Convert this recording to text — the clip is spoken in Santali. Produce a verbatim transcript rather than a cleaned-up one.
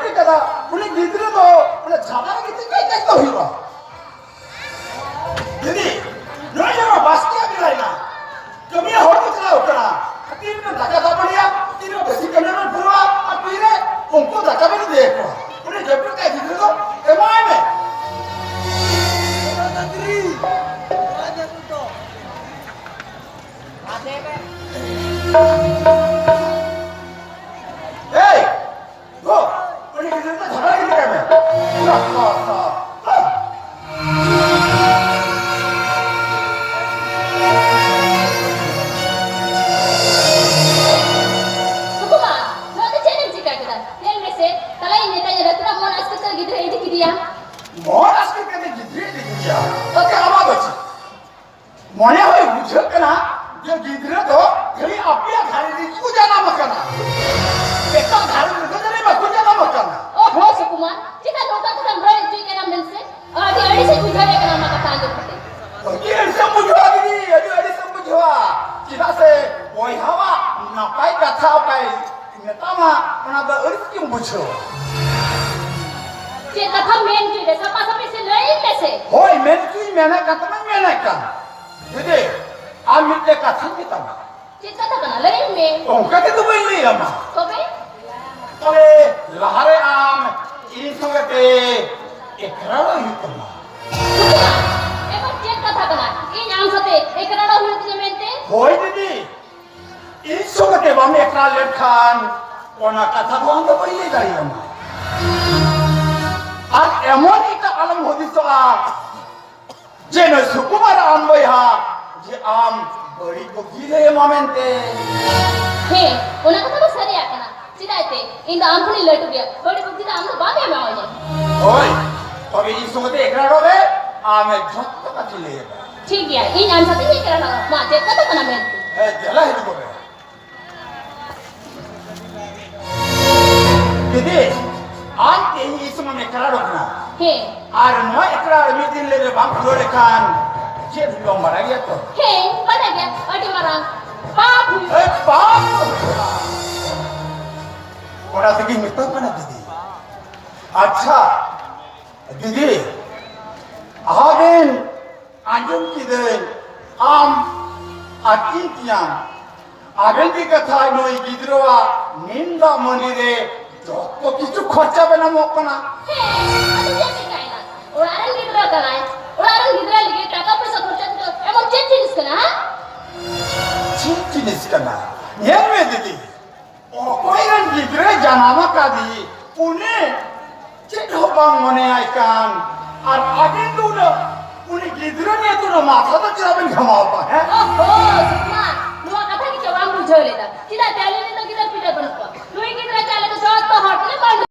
ᱠᱟᱫᱟ, ᱩᱱᱤ ᱜᱤᱫᱽᱨᱟᱹ ᱫᱚ ᱚᱱᱟ ᱪᱷᱟᱛᱟ ᱨᱮ ᱜᱤᱛᱤᱡ ᱠᱟᱭ ᱠᱟᱡ ᱫᱚ ᱦᱩᱭᱩᱜᱼᱟ᱾ ᱫᱤᱫᱤ, ᱱᱚᱜᱼᱚᱭ ᱡᱮ ᱵᱟᱥᱠᱮᱭᱟᱜ ᱵᱮᱲᱟᱭᱮᱱᱟ, ᱠᱟᱹᱢᱤᱭᱟᱹ ᱦᱚᱲ ᱠᱚ ᱪᱟᱞᱟᱣ ᱠᱟᱱᱟ, ᱛᱤᱱ ᱨᱮ ᱫᱟᱠᱟ ᱫᱟᱜ ᱵᱟᱹᱲᱤᱭᱟ, ᱛᱤᱱ ᱨᱮ ᱵᱟᱹᱥᱤ ᱠᱟᱹᱢᱤ ᱵᱚᱱ ᱯᱩᱨᱟᱹᱣᱟ, ᱟᱨ ᱛᱤᱱ ᱨᱮ ᱩᱱᱠᱩ ᱫᱟᱠᱟ ᱵᱚᱱ ᱤᱫᱤᱭᱟᱠᱚᱣᱟ᱾ ᱩᱱᱤ ᱡᱟᱹᱯᱤᱫ ᱠᱟᱭ ᱜᱤᱫᱽᱨᱟᱹ ᱫᱚ ᱮᱢᱟᱭ ᱢᱮ᱾ ᱮᱭ! ᱜᱚ, ᱩᱱᱤ ᱜᱤᱫᱽᱨᱟᱹ ᱫᱚ ᱡᱷᱟᱜᱽᱲᱟ ᱜᱤᱰᱤ ᱠᱟᱭ ᱢᱮ᱾ ᱥᱟ, ᱥᱟ, ᱥᱟ᱾ ᱥᱩᱠᱩᱢᱟ, ᱱᱚᱣᱟ ᱫᱚ ᱪᱮᱫ ᱮᱢ ᱪᱤᱠᱟ ᱠᱮᱫᱟ? ᱧᱮᱞ ᱢᱮᱥᱮ, ᱛᱟᱞᱟᱭᱤᱧ ᱢᱮᱛᱟᱧ ᱠᱟᱱᱟ, ᱛᱤᱱᱟᱹᱜ ᱢᱚᱱ ᱟᱥᱠᱮᱛ ᱛᱮ ᱜᱤᱫᱽᱨᱟᱹ ᱤᱫᱤ ᱠᱮᱫᱮᱭᱟ᱾ ᱢᱚᱱ ᱟᱥᱠᱮᱛ ᱠᱟᱛᱮ ᱜᱤᱫᱽᱨᱟᱹ ᱤᱫᱤ ᱠᱮᱫᱮᱭᱟ᱾ ᱛᱟᱛᱮ ᱟᱢᱟᱜ ᱫᱚ ᱪᱮᱫ? ᱢᱚᱱᱮ ᱦᱚᱸ ᱵᱩᱡᱷᱟᱹᱜ ᱠᱟᱱᱟ ᱡᱮ ᱜᱤᱫᱽᱨᱟᱹ ᱫᱚ ᱠᱷᱟᱹᱞᱤ ᱟᱯᱮᱭᱟᱜ ᱜᱷᱟᱨᱚᱸᱡᱽ ᱨᱮᱜᱮ ᱠᱚ ᱡᱟᱱᱟᱢ ᱟᱠᱟᱱᱟ, ᱮᱴᱟᱜ ᱜᱷᱟᱨᱚᱸᱡᱽ ᱨᱮᱫᱚ ᱡᱟᱹᱱᱤᱡ ᱵᱟᱠᱚ ᱡᱟᱱᱟᱢ ᱟᱠᱟᱱᱟ᱾ ᱚᱦᱚ ᱥᱩᱠᱩᱢᱟᱨ, ᱪᱮᱫᱟᱜ ᱱᱚᱝᱠᱟ ᱠᱟᱛᱷᱟᱢ ᱨᱚᱲ ᱦᱚᱪᱚᱭᱮᱫ ᱠᱟᱱᱟ ᱢᱮᱱᱥᱮ? ᱟᱹᱰᱤ ᱟᱹᱲᱤᱥᱤᱧ ᱵᱩᱡᱷᱟᱹᱣᱮᱫ ᱠᱟᱱᱟ ᱚᱱᱟ ᱠᱟᱛᱷᱟ ᱟᱸᱡᱚᱢ ᱠᱟᱛᱮ᱾ ᱟᱹᱰᱤ ᱟᱹᱲᱤᱥᱮᱢ ᱵᱩᱡᱷᱟᱹᱣᱟ ᱫᱤᱫᱤ, ᱟᱹᱰᱤ ᱟᱹᱲᱤᱥᱮᱢ ᱵᱩᱡᱷᱟᱹᱣᱟ᱾ ᱪᱮᱫᱟᱜ ᱥᱮ ᱵᱚᱭᱦᱟᱣᱟᱜ ᱱᱟᱯᱟᱭ ᱠᱟᱛᱷᱟ ᱚᱠᱟᱭ ᱢᱮᱛᱟᱢᱟ, ᱚᱱᱟ ᱫᱚ ᱟᱹᱲᱤᱥ ᱜᱮᱢ ᱵᱩᱡᱷᱟᱹᱣᱟ᱾ ᱪᱮᱫ ᱠᱟᱛᱷᱟᱢ ᱢᱮᱱ ᱦᱚᱪᱚᱭᱮᱫᱟ? ᱥᱟᱯᱷᱟ ᱥᱟᱹᱯᱷᱤ ᱥᱮ ᱞᱟᱹᱭᱟᱹᱧ ᱢᱮᱥᱮ᱾ ᱦᱳᱭ, ᱢᱮᱱ ᱦᱚᱪᱚᱧ ᱢᱮᱱᱮᱫ ᱠᱟᱱ ᱛᱟᱢᱟᱧ ᱢᱮᱱᱮᱫ ᱠᱟᱱ᱾ ᱫᱤᱫᱤ, ᱟᱢ ᱢᱤᱫᱴᱮᱡ ᱠᱟᱛᱷᱟᱧ ᱢᱮᱛᱟᱢᱟ᱾ ᱪᱮᱫ ᱠᱟᱛᱷᱟ ᱠᱟᱱᱟ? ᱞᱟᱹᱭᱟᱹᱧ ᱢᱮ᱾ ᱚᱱᱠᱟ ᱛᱮᱫᱚ ᱵᱟᱹᱧ ᱞᱟᱹᱭ ᱟᱢᱟ᱾ ᱛᱚᱵᱮ? ᱛᱚᱵᱮ ᱞᱟᱦᱟᱨᱮ ᱟᱢ ᱤᱧ ᱥᱚᱸᱜᱮ ᱛᱮ ᱮᱠᱨᱟᱲᱚᱜ ᱦᱩᱭᱩᱜ ᱛᱟᱢᱟ᱾ ᱥᱩᱠᱩᱢᱟ, ᱮᱵᱟᱨ ᱪᱮᱫ ᱠᱟᱛᱷᱟ ᱠᱟᱱᱟ? ᱤᱧ ᱟᱢ ᱥᱟᱛᱮ ᱮᱠᱨᱟᱲᱚᱜ ᱦᱩᱭᱩᱜ ᱛᱤᱧᱟ ᱢᱮᱱᱛᱮ? ᱦᱳᱭ ᱫᱤᱫᱤ, ᱤᱧ ᱥᱚᱸᱜᱮ ᱛᱮ ᱵᱟᱢ ᱮᱠᱨᱟᱲ ᱞᱮᱱᱠᱷᱟᱱ ᱚᱱᱟ ᱠᱟᱛᱷᱟ ᱫᱚ ᱟᱢ ᱫᱚ ᱵᱟᱹᱧ ᱞᱟᱹᱭ ᱫᱟᱲᱮᱭᱟᱢᱟ᱾ ᱟᱨ ᱮᱢᱚᱱ ᱮᱴᱟᱜ ᱟᱞᱚᱢ ᱦᱩᱫᱤᱥᱚᱜᱼᱟ, ᱡᱮ ᱱᱩᱭ ᱥᱩᱠᱩᱢᱟᱨ ᱟᱢ ᱵᱚᱭᱦᱟ, ᱡᱮ ᱟᱢ ᱵᱟᱹᱲᱤᱡ ᱵᱩᱫᱽᱫᱷᱤ ᱞᱟᱹᱭ ᱟᱢᱟ ᱢᱮᱱᱛᱮ᱾ ᱦᱮᱸ, ᱚᱱᱟ ᱠᱟᱛᱷᱟ ᱫᱚ ᱥᱟᱹᱨᱤᱭᱟᱜ ᱠᱟᱱᱟ᱾ ᱪᱮᱫᱟᱜ ᱮᱱᱛᱮ? ᱤᱧ ᱫᱚ ᱟᱢ ᱠᱷᱚᱱᱤᱧ ᱞᱟᱹᱴᱩ ᱜᱮᱭᱟ᱾ ᱵᱟᱹᱲᱤᱡ ᱵᱩᱫᱽᱫᱷᱤ ᱫᱚ ᱟᱢ ᱫᱚ ᱵᱟᱢ ᱮᱢᱟᱣᱟᱹᱧᱟ᱾ ᱦᱳᱭ, ᱛᱚᱵᱮ ᱤᱧ ᱥᱚᱸᱜᱮ ᱛᱮ ᱮᱠᱨᱟᱲᱚᱜ ᱢᱮ, ᱟᱢ ᱡᱷᱚᱛᱚ ᱠᱟᱛᱷᱟᱧ ᱞᱟᱹᱭ ᱟᱢᱟ᱾ ᱴᱷᱤᱠ ᱜᱮᱭᱟ, ᱤᱧ ᱟᱢ ᱥᱟᱛᱮᱧ ᱮᱠᱨᱟᱲᱚᱜᱼᱟ᱾ ᱢᱟ, ᱪᱮᱫ ᱠᱟᱛᱷᱟ ᱠᱟᱱᱟ ᱢᱮᱱᱛᱮ? ᱦᱮᱸ, ᱫᱮᱞᱟ ᱦᱤᱡᱩᱜ ᱢᱮ᱾ ᱫᱤᱫᱤ, ᱟᱢ ᱛᱮᱦᱮᱧ ᱤᱧ ᱥᱚᱸᱜᱮᱢ ᱮᱠᱨᱟᱲᱚᱜ ᱠᱟᱱᱟ᱾ ᱦᱮᱸ᱾ ᱟᱨ ᱱᱚᱣᱟ ᱮᱠᱨᱟᱲ ᱢᱤᱫ ᱫᱤᱱ ᱞᱟᱹᱜᱤᱫ ᱵᱟᱢ ᱯᱩᱨᱟᱹᱣ ᱞᱮᱠᱷᱟᱱ ᱪᱮᱫ ᱦᱩᱭᱩᱜᱼᱟ ᱵᱟᱲᱟᱭ ᱜᱮᱭᱟ ᱛᱚ? ᱦᱮᱸ, ᱵᱟᱰᱟᱭ ᱜᱮᱭᱟ᱾ ᱟᱹᱰᱤ ᱢᱟᱨᱟᱝ ᱯᱟᱯ ᱦᱩᱭᱩᱜᱼᱟ᱾ ᱮ, ᱯᱟᱯ ᱦᱩᱭᱩᱜᱼᱟ᱾ ᱚᱱᱟ ᱛᱮᱜᱮᱧ ᱢᱮᱛᱟᱢ ᱠᱟᱱᱟ ᱫᱤᱫᱤ᱾ ᱟᱪᱪᱷᱟ ᱫᱤᱫᱤ, ᱟᱵᱮᱱ ᱟᱸᱡᱚᱢ ᱠᱤᱫᱟᱹᱧ ᱟᱢ ᱟᱨ ᱤᱧ ᱛᱮᱭᱟᱝ, ᱟᱵᱮᱱ ᱜᱮ ᱠᱟᱛᱷᱟ ᱱᱩᱭ ᱜᱤᱫᱽᱨᱟᱹᱣᱟᱜ ᱱᱤᱢ ᱫᱟᱜ ᱢᱟᱹᱰᱤ ᱨᱮ ᱡᱚᱛᱚ ᱠᱤᱪᱷᱩ ᱠᱷᱚᱨᱪᱟ ᱵᱮᱱ ᱮᱢᱚᱜ ᱠᱟᱱᱟ᱾ ᱦᱮᱸ, ᱟᱫᱚ ᱪᱮᱫ ᱪᱤᱠᱟᱹᱭᱮᱱᱟ? ᱚᱲᱟᱜ ᱨᱮᱱ ᱜᱤᱫᱽᱨᱟᱹ ᱠᱟᱱᱟᱭ, ᱚᱲᱟᱜ ᱨᱮᱱ ᱜᱤᱫᱽᱨᱟᱹ ᱞᱟᱹᱜᱤᱫ ᱴᱟᱠᱟ ᱯᱚᱭᱥᱟ ᱠᱷᱚᱨᱪᱟ ᱫᱚ ᱮᱢᱚᱱ ᱪᱮᱫ ᱡᱤᱱᱤᱥ ᱠᱟᱱᱟ, ᱦᱮᱸ? ᱪᱮᱫ ᱡᱤᱱᱤᱥ ᱠᱟᱱᱟ? ᱧᱮᱞ ᱢᱮ ᱫᱤᱫᱤ, ᱚᱠᱚᱭ ᱨᱮᱱ ᱜᱤᱫᱽᱨᱟᱹ ᱡᱟᱱᱟᱢ ᱟᱠᱟᱫᱮ, ᱩᱱᱤ ᱪᱮᱫ ᱦᱚᱸ ᱵᱟᱝ ᱢᱚᱱᱮᱭᱟᱭ ᱠᱟᱱ, ᱟᱨ ᱟᱵᱮᱱ ᱫᱚ ᱩᱱᱟᱹᱜ ᱩᱱᱤ ᱜᱤᱫᱽᱨᱟᱹ ᱱᱤᱭᱮ ᱫᱚ ᱩᱱᱟᱹᱜ ᱢᱟᱛᱷᱟ ᱫᱚ ᱪᱮᱫᱟᱜ ᱵᱮᱱ ᱜᱷᱟᱢᱟᱣ ᱮᱫᱟ, ᱦᱮᱸ? ᱚᱦᱚ, ᱥᱩᱠᱢᱟ, ᱱᱚᱣᱟ ᱠᱟᱛᱷᱟ ᱜᱮᱪᱚ ᱵᱟᱢ ᱵᱩᱡᱷᱟᱹᱣ ᱞᱮᱫᱟ᱾ ᱪᱮᱫᱟᱜ ᱡᱮ ᱟᱞᱮ ᱨᱮᱱ ᱫᱚ ᱜᱤᱫᱟᱹᱨ ᱯᱤᱫᱟᱹᱨ ᱵᱟᱹᱱᱩᱜ ᱠᱚᱣᱟ᱾ ᱱᱩᱭ ᱜᱤᱫᱽᱨᱟᱹ ᱪᱮ ᱟᱞᱮ ᱫᱚ ᱡᱚᱛᱚ ᱦᱚᱲ ᱛᱮᱞᱮ ᱵᱟᱹᱱᱩᱜ